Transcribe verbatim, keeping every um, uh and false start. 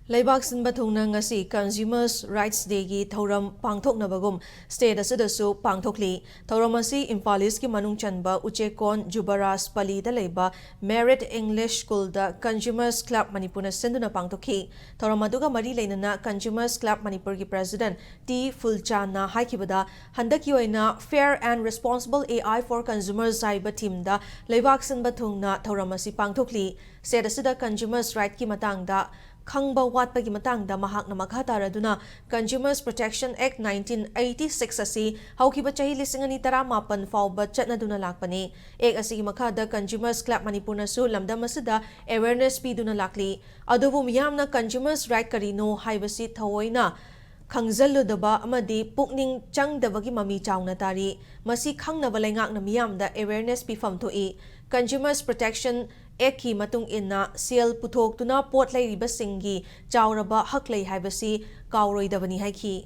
ꯂꯩꯕꯥꯛ ꯁꯤꯟꯕ ꯊꯨꯡꯅ ꯉꯁꯤ Consumers Rights Dayꯒꯤ ꯊꯧꯔꯝ ꯄꯥꯡꯊꯣꯛꯅꯕꯒꯨꯝ state ꯑꯁꯤꯗꯁꯨ ꯄꯥꯡꯊꯣꯛꯂꯤ꯫ ꯊꯧꯔꯝ ꯑꯁꯤ ꯏꯝꯐꯥꯜ Eastꯀꯤ ꯃꯅꯨꯡ ꯆꯟꯕ ꯎꯆꯦꯛꯀꯣꯟ ꯖꯨꯕꯔꯥꯖ ꯄꯂꯤꯗ ꯂꯩꯕ Merit English Schoolꯗ Consumers Club ꯃꯅꯤꯄꯨꯔꯅ ꯁꯤꯟꯗꯨꯅ ꯄꯥꯡꯊꯣꯛꯈꯤ꯫ ꯊꯧꯔꯝ ꯑꯗꯨꯒ ꯃꯔꯤ ꯂꯩꯅꯅ Consumers Club ꯃꯅꯤꯄꯨꯔꯒꯤ president ꯇꯤ ꯐꯨꯜꯆꯥꯟꯅ ꯍꯥꯏꯈꯤꯕꯗ, ꯍꯟꯗꯛꯀꯤ ꯑꯣꯏꯅ Fair and Responsible A I for Consumers ꯍꯥꯏꯕ themeꯗ ꯂꯩꯕꯥꯛ ꯁꯤꯟꯕ ꯊꯨꯡꯅ ꯊꯧꯔꯝ ꯑꯁꯤ ꯄꯥꯡꯊꯣꯛꯂꯤ꯫ State ꯑꯁꯤꯗ consumers rightꯀꯤ ꯃꯇꯥꯡꯗ ꯈꯪꯕ ꯋꯥꯠꯄꯒꯤ ꯃꯇꯥꯡꯗ ꯃꯍꯥꯛꯅ ꯃꯈꯥ ꯇꯥꯔꯗꯨꯅ, Consumers Protection Act nineteen eighty six ꯑꯁꯤ ꯍꯧꯈꯤꯕ ꯆꯍꯤ ꯂꯤꯁꯤꯡ ꯑꯅꯤ ꯇꯔꯥꯃꯥꯄꯟ ꯐꯥꯎꯕ ꯆꯠꯅꯗꯨꯅ ꯂꯥꯛꯄꯅꯤ꯫ Act ꯑꯁꯤꯒꯤ ꯃꯈꯥꯗ Consumers Club ꯃꯅꯤꯄꯨꯔꯅꯁꯨ ꯂꯝꯗꯝ ꯑꯁꯤꯗ awareness ꯄꯤꯗꯨꯅ ꯂꯥꯛꯂꯤ꯫ ꯑꯗꯨꯕꯨ ꯃꯤꯌꯥꯝꯅ consumers right ꯀꯔꯤꯅꯣ ꯍꯥꯏꯕꯁꯤ ꯊꯑꯣꯏꯅ ꯈꯪꯖꯜꯂꯨꯗꯕ ꯑꯃꯗꯤ ꯄꯨꯛꯅꯤꯡ ꯆꯪꯗꯕꯒꯤ ꯃꯃꯤ ꯆꯥꯎꯅ ꯇꯥꯔꯤ꯫ ꯃꯁꯤ ꯈꯪꯅꯕ ꯂꯩꯉꯥꯛꯅ ꯃꯤꯌꯥꯝꯗ awareness ꯄꯤꯐꯝ ꯊꯣꯛꯏ꯫ Consumers Protection Actꯀꯤ ꯃꯇꯨꯡ ꯏꯟꯅ, ꯁꯦꯜ ꯄꯨꯊꯣꯛꯇꯨꯅ ꯄꯣꯠ ꯂꯩꯔꯤꯕꯁꯤꯡꯒꯤ ꯆꯥꯎꯔꯕ ꯍꯛ ꯂꯩ ꯍꯥꯏꯕꯁꯤ ꯀꯥꯎꯔꯣꯏꯗꯕꯅꯤ ꯍꯥꯏꯈꯤ꯫